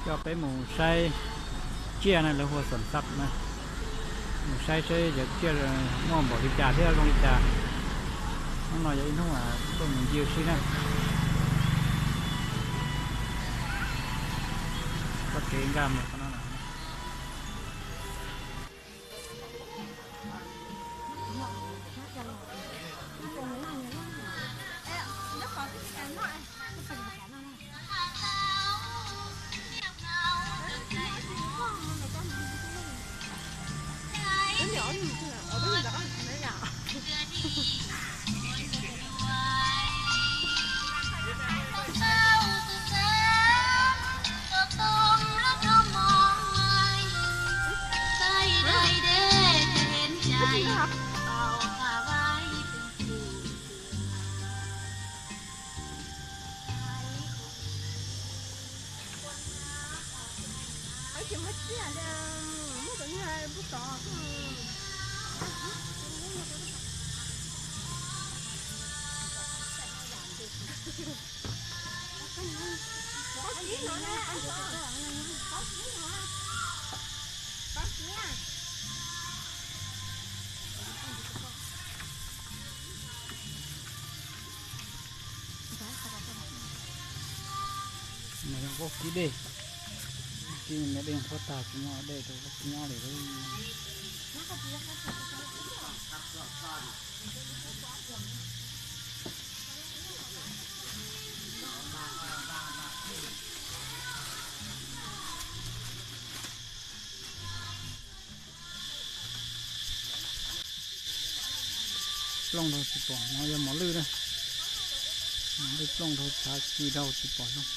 Coj peb mus saib tsiaj na, lawv hu ua xoom xab na. Mus saib saib cov tsiaj muaj npaum li cas thiab zoo li cas. Hnub no yog ib hnub tuaj mus ncig ua si na. Txoj kev nkag mus qhov no na. Vaub kib dej, kib me dej qhuav tag tsis muaj dej rau vaub kib nyob li lawm. Plooj dhau tsis pom, no yog mos lwj na. Mos lwj plooj dhau tshav ci dhau tsis pom zoo.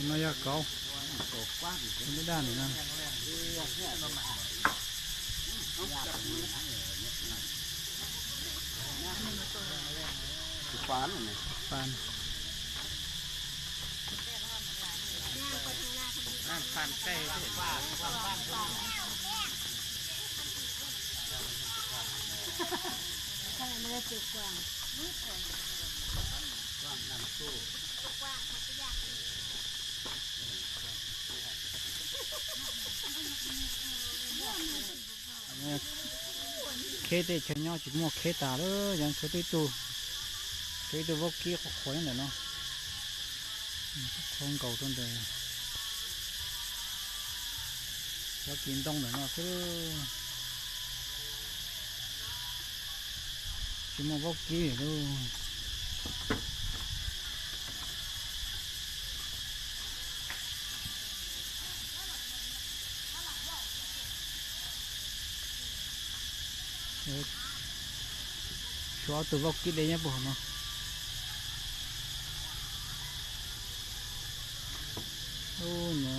No yog kauv, daj daj ntawm no. Kheb tej chaw nyob tsis muaj kheb tas lawm, yog tshuav tib tug, tshuav ib tug vaub kib qhuav qhuav nyob ntawm no, qhuav nkaus rau ntawm cov kis ntoo ntawm no xwb. Tsis muaj vaub kib li lauj. Tshuav ob tug vaub kib dej nyob puag hauv no. Ub, nyuam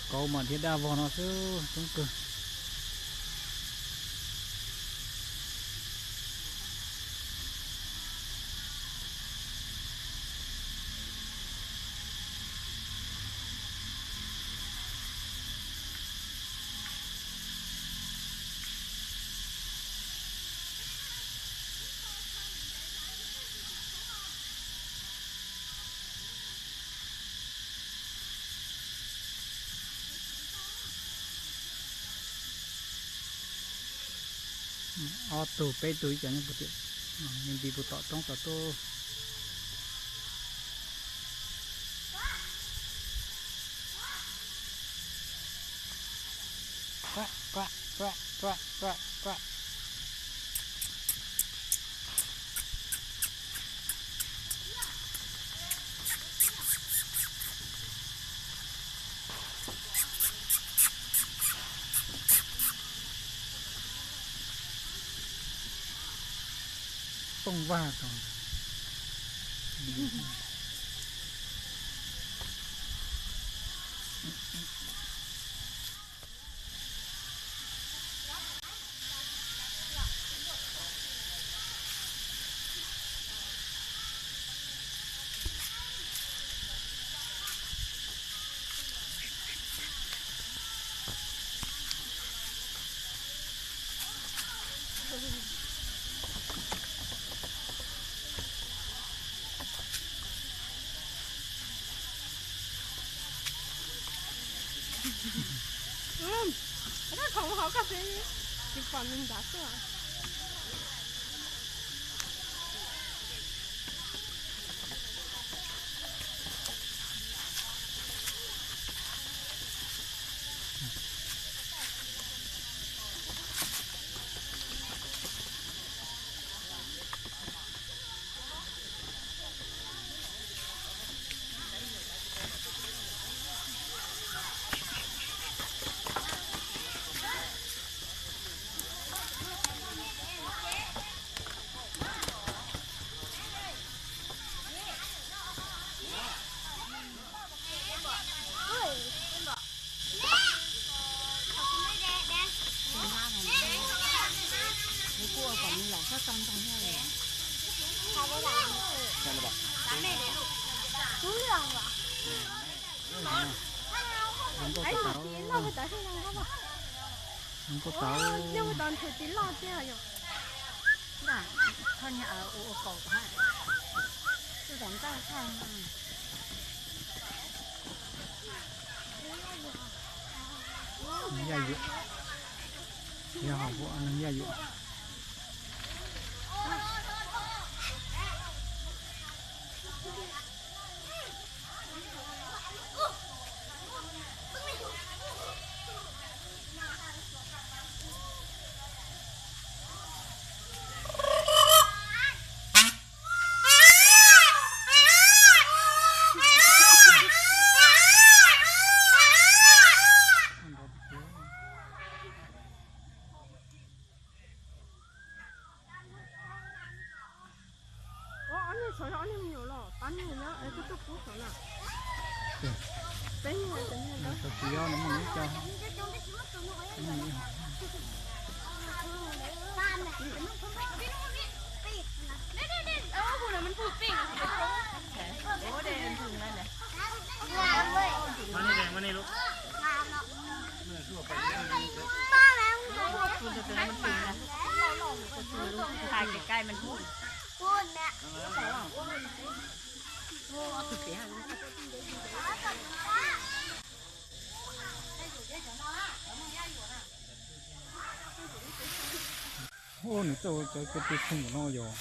kauv mas dhia daj vog no xwb, coob kawg. Ob tug peb tug ib co nyob puag tim, nti puag tom roob tod tuaj. Tooj Vaj tau. Khoom hauv koj tsis pom nws nrad xwb. Yaj yuam, yog hom neeg yaj yuam. Ob niag saud yog ob niag me nyuam los pab niag nyob es koj tuaj pub saud na. Peb niag, peb niag. Hais kev cai mas hu. Hu nws txawj cov kwv tij pheej no yog.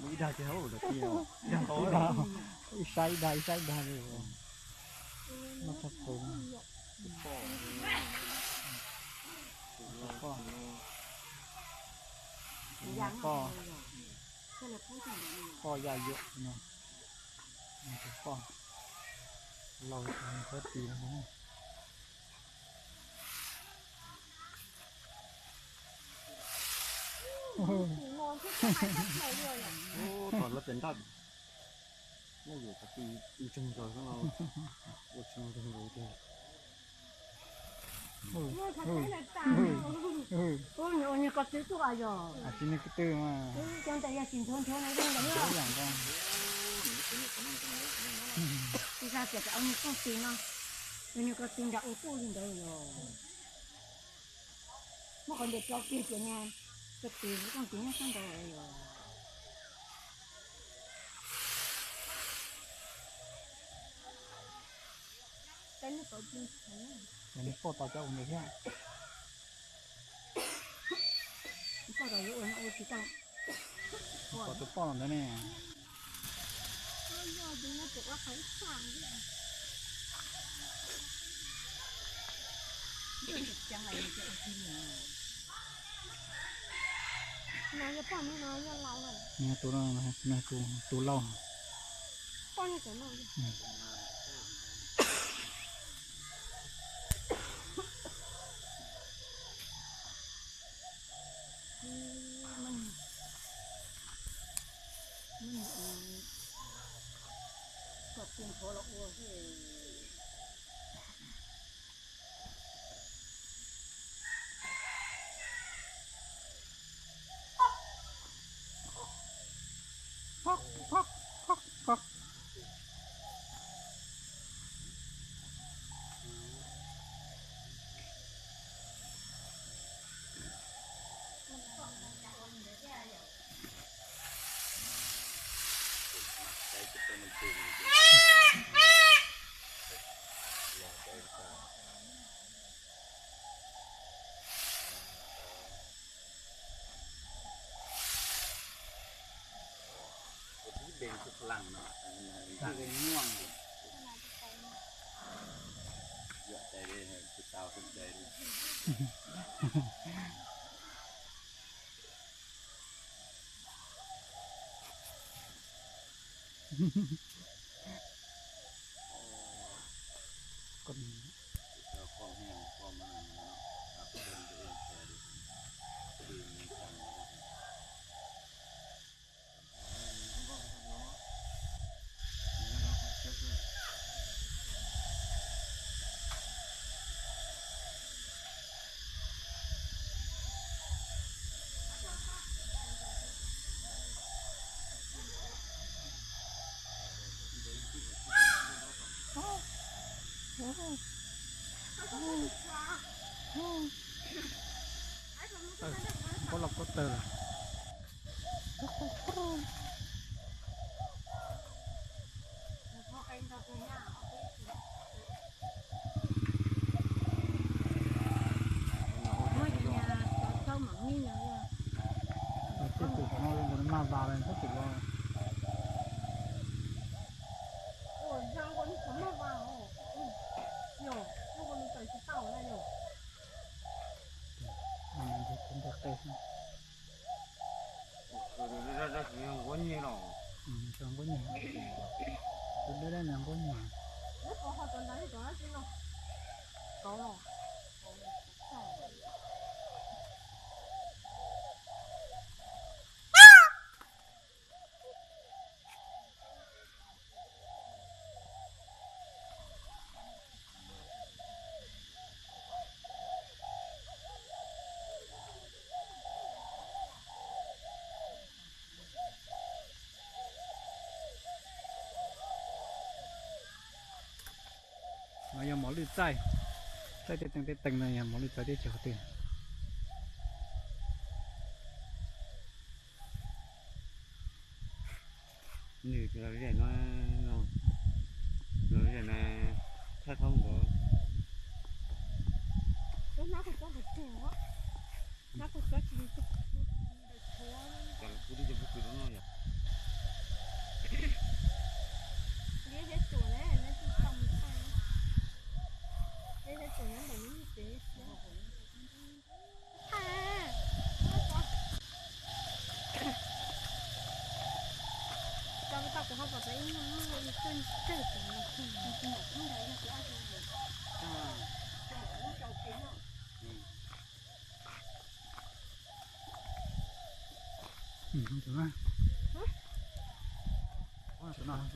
Ib dag tsis hauv, ib dag, ib sab ib dag, ib sab ib dag li. Noj tshaj plaws. Poj, poj yaj yuam no. Tus poj laus tus thab tis no. Ub, tom lawv pem nraj, nyob yuav cov tij ntseeg nkaus xwb no, ua tsis ntseeg nkaus tiag. Ua nyuag ko tw tuaj yog. Tsis nws ko tw mas. Cov ntawd yog tsis nthuav nthuav na, zoo ntawd. Tus zaj tias cov nyuag ko tw no, cov nyuag ko tw nram ua tuj li ntawd yog. Muab qhov ntawd tso kiag ces nyag. Koj tis koj tis nyob sab nraud yog. Nws poj tos cov ua ntawd thiab. Poj tos yuav ua no ua tsis tau. Poj tos tus poj los ntawd ne. Nws tus, tus lauj. Npab los koj tawg lawm. Tej tus no maj vas li thab tus los. Nquab nyuag, tus dawb dawb no nquab nyuag. No yog mos lwj txaij, txaij tej teev tej teev no yog mos lwj txaij teb chaws qhov twg. Nws los zem no, los zem na, thaj thaub ntawd. Tus no, tus no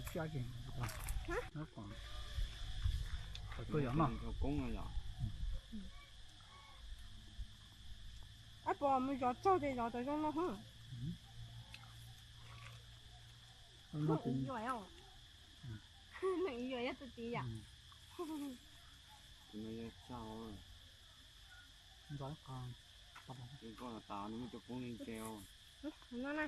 tsiab ces, tuaj yom no. Ab, puas mus zov tsaug ces zov cov zoo no hos. Neeg ib yuam yog tus tid yom. Ntxov qos. Ces koj los tas nws muaj cov poob li ntses os. No na.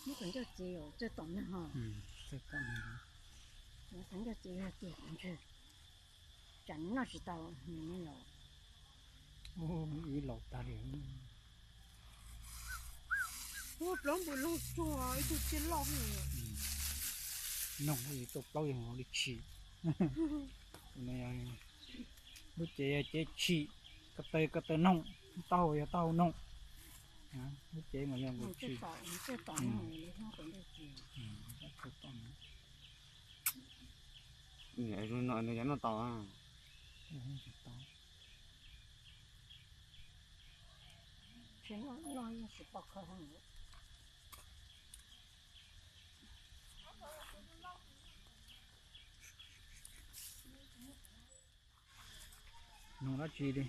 Muab cov ncauj txiv txawj tom neeg ho. Cov ncauj txiv yog tiag, tsam nws noj tsis tau nws ne yom. Ib laus tag li. Ua plaub npus loj tsuag ib tug tsiaj loj. Noog tau plaub yog li tshim. Lub cev yog cev tshim, ko taw ko taw noog, taub hau yog taub hau noog. Lub cev mas yog nkaus tshim. Nws yav noj tau. Noog dab tsi li?